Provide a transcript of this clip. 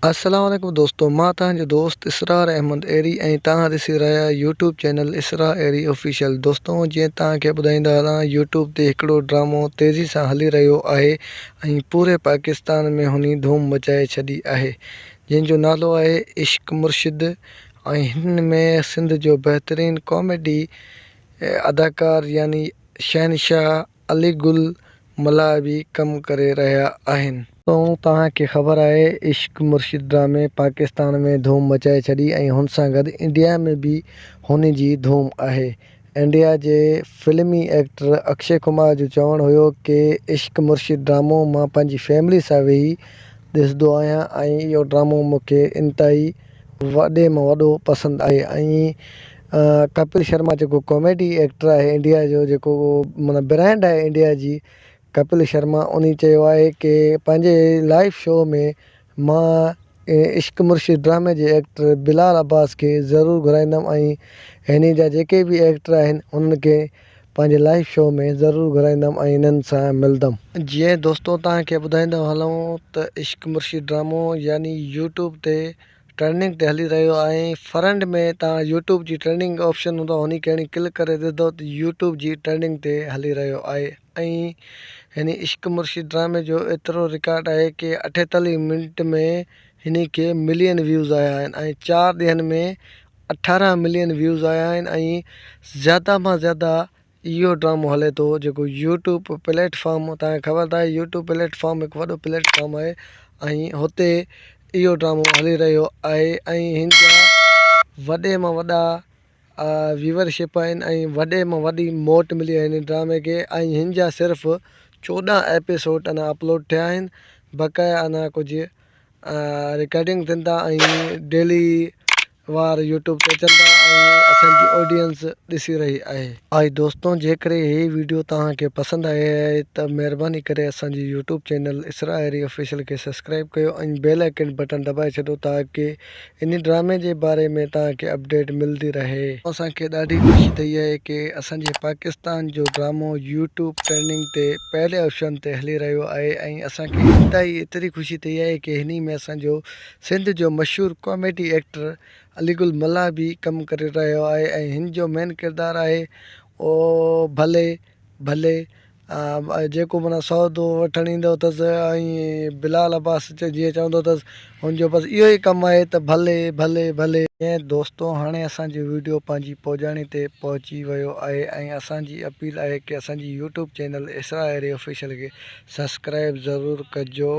السلام عليڪم دوستو مان توهان جو دوست اسرار احمد ايري ۽ توهان ڏسي رهيا آهيو YouTube channel Israr Eri official دوستو جيئن توهان کي ٻڌائيندا هلان يوٽيوب تي هڪڙو ڊرامو تيزي سان هلي رهيو آهي ۽ پوري پاڪستان ۾ هني ڌوم مچائي ڇڏي آهي جنهن جو نالو آهي عشق مرشد ۽ هن ۾ سنڌ جو بهترين ڪاميڊي اداڪار يعني شهنشاهه علي گل ملاح به ڪم ڪري رهيا آهن. توهان کي خبر آهي عشق مرشد ڊرامي پاڪستان ۾ ڌوم مچائي ڇڏي ۽ هن سان گڏ انڊيا ۾ به هن جي ڌوم آهي. انڊيا جي فلمي ايڪٽر اڪشي ڪمار جو چوڻ هيو ڪي عشق مرشد ڊرامو مان پنهنجي فيملي سان ويهي ڏسندو آهيان ۽ اهو ڊرامو مون کي انتهائي وڏي مان وڏو پسند آهي ۽ ڪپل شرما جيڪو ڪاميڊي ايڪٽر آهي انڊيا جو جيڪو معنيٰ برانڊ آهي انڊيا جي ڪپل شرما انهي چيو آهي ڪي پنهنجي لائيو شو ۾ مان عشق مرشد ڊرامي جي ايڪٽر بلال عباس کي ضرور گهرائيندم ۽ هني جا جيڪي به ايڪٽر آهن انهن کي پنهنجي لائيو شو ۾ ضرور گهرائيندم ۽ انهن سان ملدم. جيئن دوستو توهان کي ٻڌائيندو هلون ته عشق مرشد ڊرامو يعني يوٽيوب تي ٽرينڊنگ تي هلي رهيو آهي ۽ فرنٽ ۾ توهان يوٽيوب جي ٽرينڊنگ آپشن هوندو آهي انهي کي هڻي ڪلڪ ڪري ڏسندو ته يوٽيوب جي ٽرينڊنگ تي هلي رهيو آهي ۽ يعني عشق مرشد ڊرامي جو ايترو رڪارڊ آهي ڪي اٺيتاليهه منٽ ۾ هني کي ملين ويوز آيا آهن ۽ چار ڏينهن ۾ 18 ملين ويوز آيا آهن ۽ زياده مان زياده اهو ڊرامو هلي ٿو جيڪو يوٽيوب پليٽ فارم توهان کي خبر ته آهي يوٽيوب پليٽ فارم هڪ وڏو پليٽ فارم آهي ۽ هتي اهو ڊرامو هلي رهيو آهي ۽ هن جا وڏي مان وڏا ويور شپ آهن ۽ وڏي مان وڏي موٽ ملي آهي هن ڊرامي کي ۽ هن جا صرف 14 ايپيسوڊ اڃا اپلوڊ ٿيا آهن بقايا اڃا ڪجهه رڪارڊنگ ٿين ٿا ۽ ڊيلي وار يوٽيوب تي اچن ٿا ۽ اسان جي آڊينس ڏسي رهي آهي. آهي دوستو جيڪڏهن هي ويڊيو توهان کي پسند آئي آهي ته مهرباني ڪري اسان جي يوٽيوب چينل اسرا ايري آفيشل کي سبسڪرائب ڪيو ۽ بيل آئيڪن بٽڻ دٻائي ڇڏو تاڪه انهي ڊرامي جي باري ۾ توهان کي اپڊيٽ ملدي رهي. اسان کي ڏاڍي خوشي ٿئي آهي ڪي اسان جي پاڪستان جو ڊرامو يوٽيوب ٽرينڊنگ تي پهلي آپشن تي هلي رهيو آهي ۽ اسان کي انتهائي ايتري خوشي ٿئي آهي ڪي هني ۾ اسان جو سنڌ جو مشهور ڪاميڊي ايڪٽر علي گل ملاح به ڪم ڪري رهيو آهي ۽ هن جو مين ڪردار آهي او ڀلي ڀلي جيڪو معنيٰ سودو وٺڻ ايندو اٿس ۽ بلال عباس جيئن چوندو اٿس هن جو بس اهو ئي ڪم آهي ته ڀلي ڀلي ڀلي. جيئن دوستو هاڻي اسان جو ويڊيو پنهنجي پوڄاڻي تي پهچي ويو آهي ۽ اسان جي اپيل آهي ڪي اسان جي يوٽيوب چينل اسرا ايري آفيشل کي سسڪرائب ضرور ڪجو.